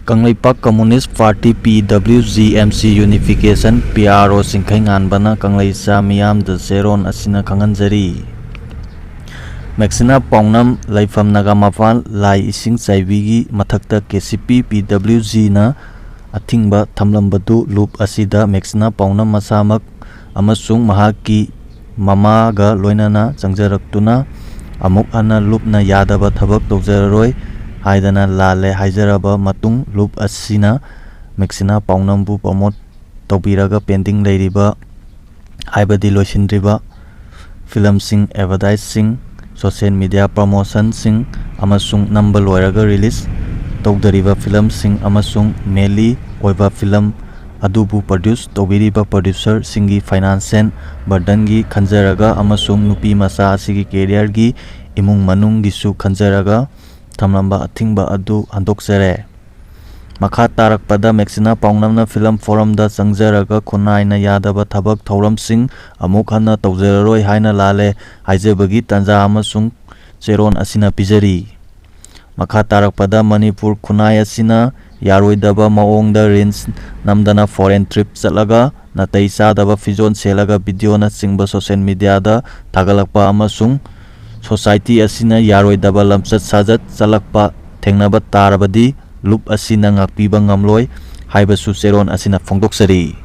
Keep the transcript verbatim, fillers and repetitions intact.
Kangleipak Communist Party P W G M C Unification P R O ꯁꯤꯡꯈꯩ ꯉꯥꯟꯕꯅ ꯀꯪꯂꯩꯆꯥ ꯃꯤꯌꯥꯝꯗ Charon ꯑꯁꯤꯅ ꯈꯪꯍꯟꯖꯔꯤ꯫ ꯃꯦꯛꯁꯤꯅꯥ ꯄꯥꯎꯅꯝ ꯂꯩꯐꯝ ꯅꯥꯒꯥꯃꯄꯥꯜ ꯂꯥꯏ ꯏꯁꯤꯡ ꯆꯥꯏꯕꯤꯒꯤ ꯃꯊꯛꯇ K C P P W G ꯅ ꯑꯊꯤꯡꯕ ꯊꯝꯂꯝꯕꯗꯨ ꯂꯨꯞ ꯑꯁꯤꯗ ꯃꯦꯛꯁꯤꯅꯥ ꯄꯥꯎꯅꯝ ꯃꯁꯥꯃꯛ ꯑꯃꯁꯨꯡ ꯃꯍꯥꯛꯀꯤ ꯃꯃꯥꯒ ꯂꯣꯏꯅꯅ ꯆꯪꯖꯔꯛꯇꯨꯅ ꯑꯃꯨꯛ ꯍꯟꯅ ꯂꯨꯞꯅ ꯌꯥꯗꯕ ꯊꯕꯛ ꯇꯧꯖꯔꯔꯣꯏ ꯍꯥꯏꯗꯅ ꯂꯥꯜꯂꯦ ꯍꯥꯏꯖꯔꯕ ꯃꯇꯨꯡ ꯂꯨꯞ ꯑꯁꯤꯅ ꯃꯦꯛꯁꯤꯅꯥ ꯄꯥꯎꯅꯝꯕꯨ promote ꯇꯧꯕꯤꯔꯒ pending ꯂꯩꯔꯤꯕ ꯍꯥꯏꯕꯗꯤ ꯂꯣꯏꯁꯤꯟꯗ꯭ꯔꯤꯕ ꯐꯤꯂꯝꯁꯤꯡ, ꯑꯦꯗꯚꯔꯇꯥꯏꯖꯁꯤꯡ, social media promotionꯁꯤꯡ ꯑꯃꯁꯨꯡ ꯅꯝꯕ ꯂꯣꯏꯔꯒ release ꯇꯧꯗꯔꯤꯕ ꯐꯤꯂꯝꯁꯤꯡ ꯑꯃꯁꯨꯡ ꯃꯦꯂꯤ ꯑꯣꯏꯕ ꯐꯤꯂꯝ ꯑꯗꯨꯕꯨ produce ꯇꯧꯕꯤꯔꯤꯕ producerꯁꯤꯡꯒꯤ financial burdenꯒꯤ ꯈꯟꯖꯔꯒ ꯑꯃꯁꯨꯡ ꯅꯨꯄꯤ ꯃꯆꯥ ꯑꯁꯤꯒꯤ careerꯒꯤ ꯏꯃꯨꯡ ꯃꯅꯨꯡꯒꯤꯁꯨ ꯈꯟꯖꯔꯒ ꯊꯝꯂꯝꯕ ꯑꯊꯤꯡꯕ ꯑꯗꯨ ꯍꯟꯗꯣꯛꯆꯔꯦ꯫ ꯃꯈꯥ ꯇꯥꯔꯛꯄꯗ ꯃꯦꯛꯁꯤꯅꯥ ꯄꯥꯎꯅꯝꯅ ꯐꯤꯂꯝ ꯐꯣꯔꯝꯗ ꯆꯪꯖꯔꯒ ꯈꯨꯟꯅꯥꯏꯅ ꯌꯥꯗꯕ ꯊꯕꯛ ꯊꯧꯔꯝꯁꯤꯡ ꯑꯃꯨꯛ ꯍꯟꯅ ꯇꯧꯖꯔꯔꯣꯏ ꯍꯥꯏꯅ ꯂꯥꯜꯂꯦ ꯍꯥꯏꯖꯕꯒꯤ ꯇꯥꯟꯖꯥ ꯑꯃꯁꯨꯡ ꯆꯦꯔꯣꯟ ꯑꯁꯤꯅ ꯄꯤꯖꯔꯤ꯫ ꯃꯈꯥ ꯇꯥꯔꯛꯄꯗ ꯃꯅꯤꯄꯨꯔ ꯈꯨꯟꯅꯥꯏ ꯑꯁꯤꯅ ꯌꯥꯔꯣꯏꯗꯕ ꯃꯑꯣꯡꯗ reels ꯅꯝꯗꯅ foreign trip ꯆꯠꯂꯒ ꯅꯥꯇꯩ ꯆꯥꯗꯕ ꯐꯤꯖꯣꯜ ꯁꯦꯠꯂꯒ videoꯅꯆꯤꯡꯕ social mediaꯗ ꯊꯥꯒꯠꯂꯛꯄ ꯑꯃꯁꯨꯡ society ꯑꯁꯤꯅ ꯌꯥꯔꯣꯏꯗꯕ ꯂꯝꯆꯠ ꯁꯥꯖꯠ ꯆꯠꯂꯛꯄ ꯊꯦꯡꯅꯕ ꯇꯥꯔꯕꯗꯤ ꯂꯨꯞ ꯑꯁꯤꯅ ꯉꯥꯛꯄꯤꯕ ꯉꯝꯂꯣꯏ ꯍꯥꯏꯕꯁꯨ ꯆꯦꯔꯣꯟ ꯑꯁꯤꯅ ꯐꯣꯡꯗꯣꯛꯆꯔꯤ꯫